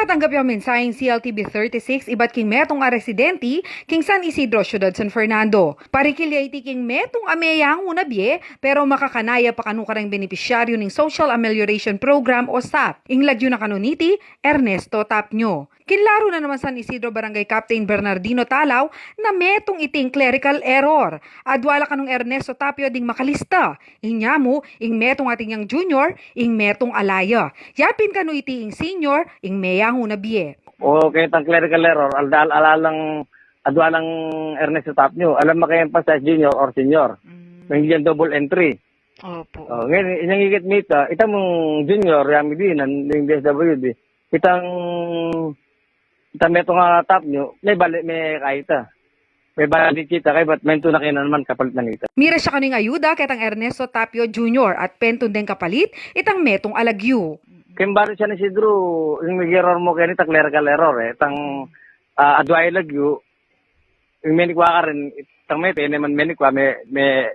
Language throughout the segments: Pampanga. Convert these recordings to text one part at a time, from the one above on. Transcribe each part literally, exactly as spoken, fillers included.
Tatanggap yang mensaheng C L T V thirty-six ibat king metung a residenti king San Isidro, Ciudad San Fernando. Parikil ya iti king metung a meyangu na bie, pero makakanaya pa kanu kareng benepisyaryu ning Social Amelioration Program o sap. Ing lagyu na kanu niti, Ernesto Tapnio. Kinlaru na naman San Isidro Barangay Captain Bernardino Talaw na metung iti ing clerical error. Adwa la kanung Ernesto Tapio ding makalista. Inya mu, ing metung atin yang junior, ing metung ala ya. Yapin kanu iti ing senior, ing meyangu na bie. O, ketang clerical error, adwa, ala lang, adwa lang Ernesto Tapnio. Ala mu kaya emphasize junior or senior. Mm. Nang yan double entry. Opo. O, ngayon, inyang ikit mita, ita mung junior, yami di, nan, ning D S W D. Itang, itang metung a Tapnio, mebalik, mekaya ita. Mebalik kita, kaybat mentu na kaya naman kapalit na nita. Mira siya kanu ing ayuda ketang Ernesto Tapio Junior at pentun deng kapalit itang metung a lagyu. Keng baru San Isidro, ing nag-error mu keni, itang clerical error, e. Itang, ah, adwa ing lagyu, ing menikwa karin, itang mete, e ne man menikwa, me, me,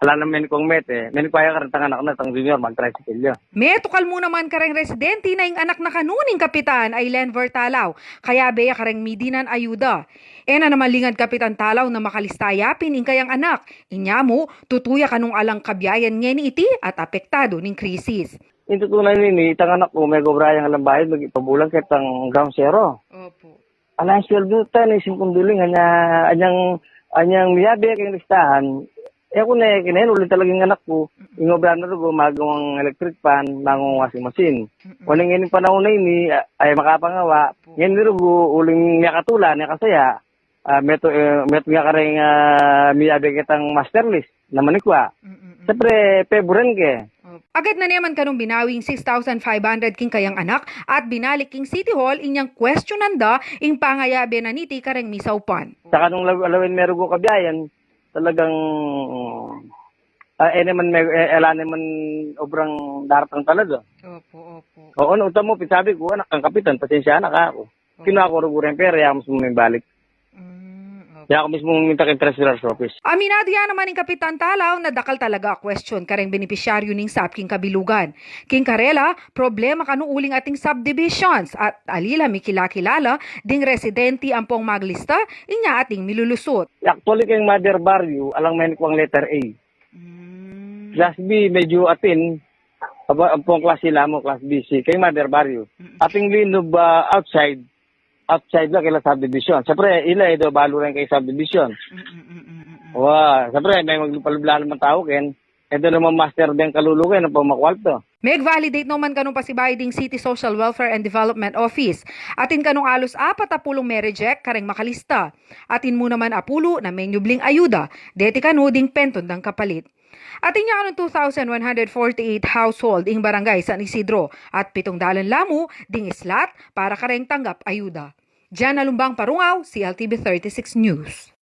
ala nang menikwang mete, menikwa ya karin, itang anak na, itang junior, mag-tricycle ya. Metukal mu naman kareng residenti na ing anak na kanu ning kapitan a i Lenver Talaw, kayabe ya kareng midinan ayuda. E na naman lingad Kapitan Talaw na makalista yapin ing kayang anak. Inya mu, tutu ya kanung alang kabiayan ngeni iti at apektadu ning krisis. Ing tutu na nini, itang anak ku, megobra yang alang bayad, magpabulan ketang ground zero. Opo. Ala yang sweldu ta, ne, singkung duling, anya, anyang, anyang miyabe keng listahan. E ku ne, kenen, uling talagang anak ku, ing obra na rugu, magawang electric fan, magawang washing machine. Mm-mm. Wane ngeni ing panaun a ini, a, ay makapangawa, opo, ngeni rugu, uling miyakatula, miyakasaya, a, metung, e, metung ya kareng, a, miyabe ketang master lease na manikwa. Mm, mm, mm. Siyempre, peburan ke. Opo. Agad na ne man kanung binawi ing six thousand five hundred king kayang anak at binalik king City Hall inyang kwestiyonan da ing pangayabe na niti kareng misaupan. Saka nung law-, lawen me rugu kabiayan, talagang, a, e ne man me-, e, ala ne man obrang daratang talaga. Opo, opo. Oo, no, utam mu, pin sabi ku, "Anak kang kapitan, pasensya na ka." Opo. Kinuha ku rugu reng pera, yaku mismu mimbalik. Mm, opo. Yaku mismu minta keng treasurer's office. Aminadu ya naman ing Kapitan Talaw na dakal talaga a kwestiyon kareng benepisyaryu ning sap king kabilugan. King karela, problema kanu uling ating subdivisions at ali la mikilakilala ding residenti ampong maglista, inya ating milulusut. Actually, keng Mother Barrio, alang menikwang letter A. Mm. Class B, medyo atin. Aba, ampong class C la mu, class B, C. Keng Mother Barrio. Mm. Ating linub, ah, outside, outside la keng subdivision. Siyempre, ila, e da balu reng keng subdivision. Mm, mm, mm, mm, mm. Wa, siyempre, me maglupa-lubla naman tau ken. E da naman master deng kalulu ken, ampong makwalta. Meg-validate no man kanung pasibayu ding City Social Welfare and Development Office. Atin kanung alus apat a pulung me-reject kareng makalista. Atin mu naman apulu na menyubling ayuda deti kanu ding pentun dang kapalit. Atin ya kanung two thousand one hundred forty-eight household ing Barangay San Isidro at pitung dalan la mu ding islat para kareng tanggap ayuda. Jana Lumbang Parungaw, C L T V thirty-six News.